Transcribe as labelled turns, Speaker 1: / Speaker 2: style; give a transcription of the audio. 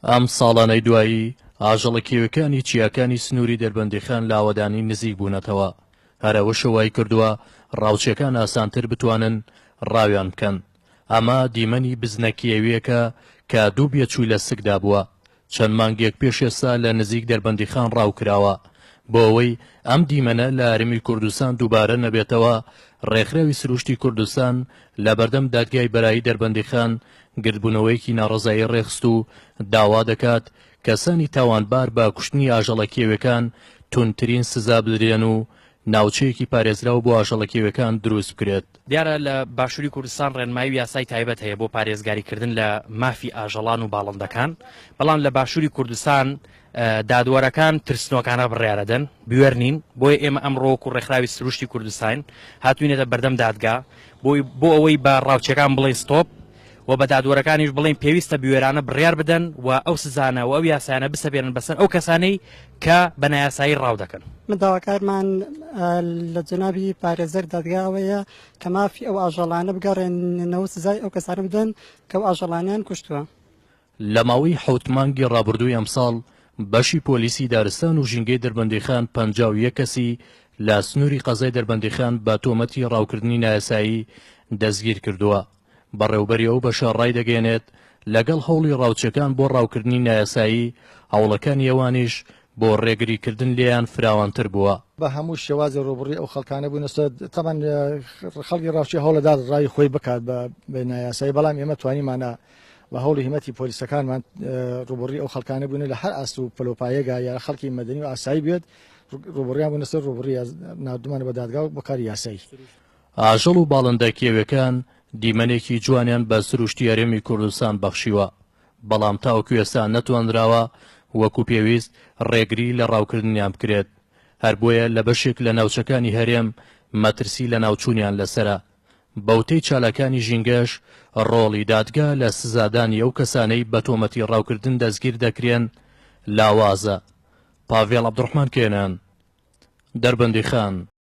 Speaker 1: ئەم ساڵانەی دوایی ئاژەڵە کێویەکانی چیاکانی سنووری دەربەندیخان لە ئاوەدانی نزیک بوونەتەوە، هەر ئەوەشە وای کردووە ڕاوچیەکان ئاسانتر بتوانن ڕاویان بکەن. ئەمە دیمەنی بزنە کێویەکە کە دوو بێچووی لە سکدا بووە، چەند مانگێک پێش ئێستا لە نزیک دەربەندیخان ڕاو کراوە. بۆ ئەوەی ئەم دیمەنە لە هەرێمی کوردستان دووبارە نەبێتەوە، ڕێکخراوی سروشتی کوردستان لە بەردەم دادگای بەرایی دەربەندیخان گردبوونەوەیەکی ناڕەزایی ڕێکخست و داوا دەکات کەسانی تاوانبار بە کوشتنی ئاژەڵە کێویەکان توندترین سزا بدرێن و ناوچەیەکی پارێزراو بۆ ئاژەڵە کێویەکان دروست بکرێت.
Speaker 2: دیارە لە باشووری کوردستان ڕێنمایی و یاسای تایبەت هەیە بۆ پارێزگاریکردن لە مافی ئاژەڵان و باڵندەکان، بەڵام لە باشووری کوردستان دادوەرەکان ترسنۆکانە بڕیارەدەن، بوێر نین، بۆیە ئێمە ئەمڕۆ وەکو ڕێکخراوی سروشتی کوردستان هاتووینەتە بەردەم دادگا بۆ ئەوەی بە ڕاوچیەکان بڵێین ستۆپ و بە دادوەرەکانیش بڵێین پێویستە بوێرانە بڕیار بدەن و ئەو سزانە و ئەو یاسایانە بسەپێنن بەسەر ئەو کەسانەی کە بە نایاسایی ڕاو دەکەن.
Speaker 3: من داواکارمان لە جەنابی پارێزەر دادگا ئەوەیە کە مافی ئەو ئاژەڵانە بگەڕێننەوە سزای ئەو کەسانە بدەن کە ئەو ئاژەڵانەیان کوشتووە.
Speaker 1: لە ماوەی حەوت مانگی ڕابردووی ئەمساڵ بەشی پۆلیسی دارستان و ژینگەی دەربەندیخان 51 کەسی لە سنووری قەزای دەربەندیخان بە تۆمەتی ڕاوکردنی نایاسایی دەستگیر کردووە. بەڕێوبەری ئەو بەشە ڕایدەگەیەنێت، لەگەڵ هەوڵی ڕاوچیەکان بۆ ڕاوکردنی نایاسایی، هەوڵەکانی ئەوانیش بۆ ڕێگریکردن لێیان فراوانتر بووە.
Speaker 4: بە هەموو شێوازێ ڕووبڕووی ئەو خەڵکانە بووینەسە، تەبعەن خەڵکی ڕاوچی هەوڵەدات ڕاوی خۆی بکات بە نایاسایی، بەڵام ئێمە توانیمانە بە هەوڵی هیمەتی پۆلیسەکانمان ڕووبڕووی ئەو خەڵکانە بووینە لە هەر ئاست و پەلۆپایەگا یا خەڵکی مەدەنی و ئاسایی بێت ڕووبڕوویان بوونەسە ڕووبڕووی ناردوومانە بە دادگا و بۆ کاری یاسایی.
Speaker 1: ئاژەڵ و باڵندە کێویەکان دیمەنێکی جوانیان بە سروشتی هەرێمی کوردستان بەخشیوە، بەڵام تاوەکو ئێستا نەتوانراوە وەکو پێویست ڕێگری لە ڕاوکردنیان بکرێت، هەر بۆیە لە بەشێک لە ناوچەکانی هەرێم مەترسی لەناوچوونیان لەسەرە. بەوتەی چالاکانی ژینگەش، ڕۆڵی دادگا لە سزادانی ئەو کەسانەی بە تۆمەتی ڕاوکردن دەستگیر دەکرێن لاوازە. پاڤێڵ عەبدوڕەحمان کێنان، دەربەندیخان.